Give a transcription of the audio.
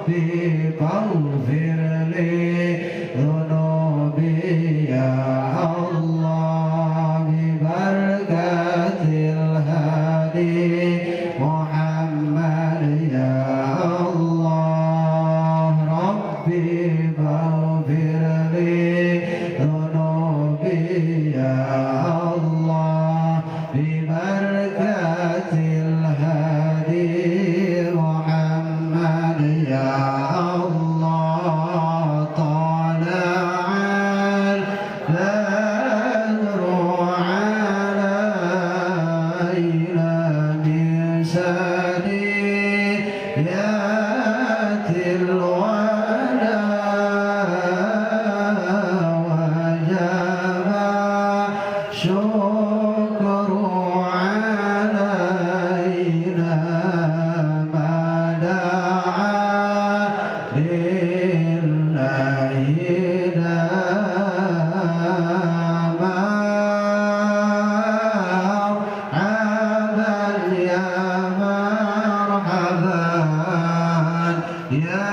ربي فاغفر لي ذنوبي يا الله ببركة الهادي محمد يا الله ربي فاغفر لي ذنوبي يا الله ببركة الهادي محمد يا الله طلع البدر علينا من ثنيات الوداع وجب الشكر علينا ما دعا لله مرحبا يا مرحبا يا